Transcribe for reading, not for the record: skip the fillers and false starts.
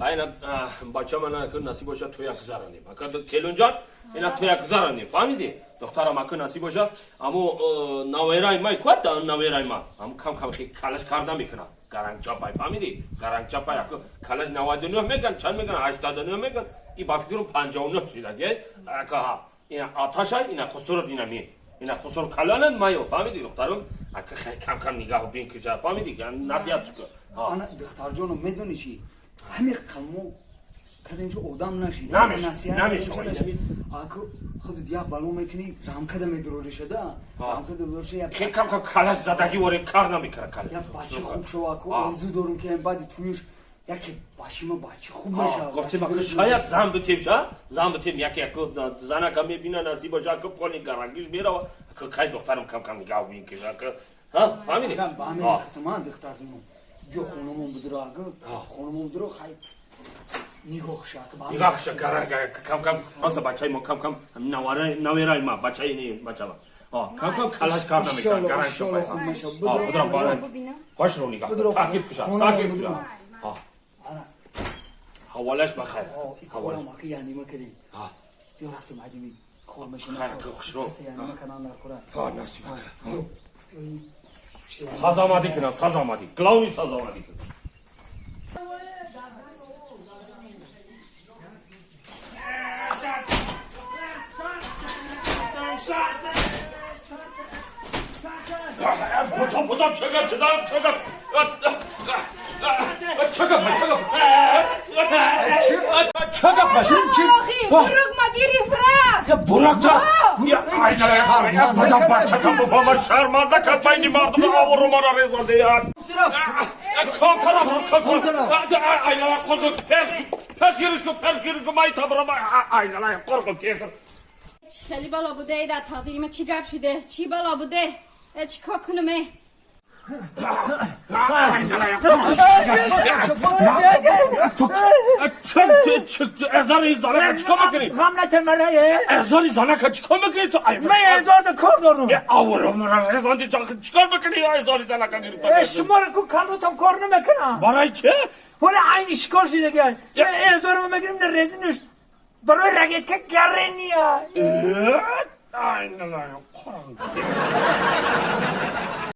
Айна бача мана ки насиб боша тоя гузаронем. Ака келунҷон, ина тоя гузаронем, фаҳмидӣ? Духтарам, ака насиб боша, аммо навераи май куат, навераи ма. Аммо кам кам хи калаш карда мекунад. Гарангчапай, фаҳмидӣ? Гарангчапай, ака калаш 99 меган, чанд меган, 89 меган. И ба фикрам 59 шидаги. Ака ҳа. Ина аташай, ина хусурат, ина ми. Ина хусур калонан майо, фаҳмидӣ, духтарум? Ака хай кам кам нигаҳ бин киҷа, фаҳмидӣ? Насиҳат шукр. Ана духтарҷоно, медонӣ чӣ? Ҳамин қалмо кадем чо одам нашид. Намешавад. Аку худат як бало мекунӣ, рамкада медуроришада, рамкада дурориш я. Хел кам кам калаш задагӣ воре кар намекунад калаш. Я бача хуб шава, аку орзу дорум ки баъди туюш яке бачима бача хуб мешава. Гуфтем, аку шояд зан битем, ша зан битем, яке аку занака мебина, насиб боша, аку поли гарангиш мерава. Аку кай духтарам, кам кам нигаҳ бин ки аку ҳа, фаҳмидӣ? Ба ҳамин хитман, духтарҷонам, биё хонамон бидуро, аку хонамон бидуро, хай нигоҳ ша. Нигоҳ ша, гаранг кам кам просто бачаи мо кам кам навераи ма, бачаи не бачама кам кам калаш карда мекунад, гаранг шо хуб мешава. Бидро хошро нигоҳ таъкид куша, таъкид куша. Ҳаволаш ба хайр. Ҳаволаш ака яъни кардем. Биё рафтем, адими кор мешава. Хайр, хушро. Яъни канал дар кора. Ҳа, насиб. Саз омадӣ кунад, саз омадӣ. Главный саз омадӣ кунад. Потом, потом, чакап, чакап, чакап. Чакап, чакап. Чакап, Охи, бурук ма гирифт рафт. Я бурак да. Я айна, бадам бачакам бифама, шарманда кард, байни мардум обрӯ мара резонде. Ком тараф, ком тараф. Айна қорқо, пеш пеш гириш ку, пеш гириш ку, май табра, айна қорқо кехр. Хеле бало буде дар тақдири ма, чӣ гап шиде? Чӣ бало буде? Чӣ кор кунам? ازاری زنک چیکار میکنی؟ غم نتن مرایه. ازاری زنک چیکار میکنی تو؟ من ازار ده کار دارم. آورم رزاندی، چیکار میکنی؟ ازاری زنک گرفتن. شما رو کو کارتم کار نمیکنم. برای چه؟ ولی عینی شکار شده دیگه. ازار ما میگیریم در رزینش برای رگت که گرنیه. آی نه نه قرآن.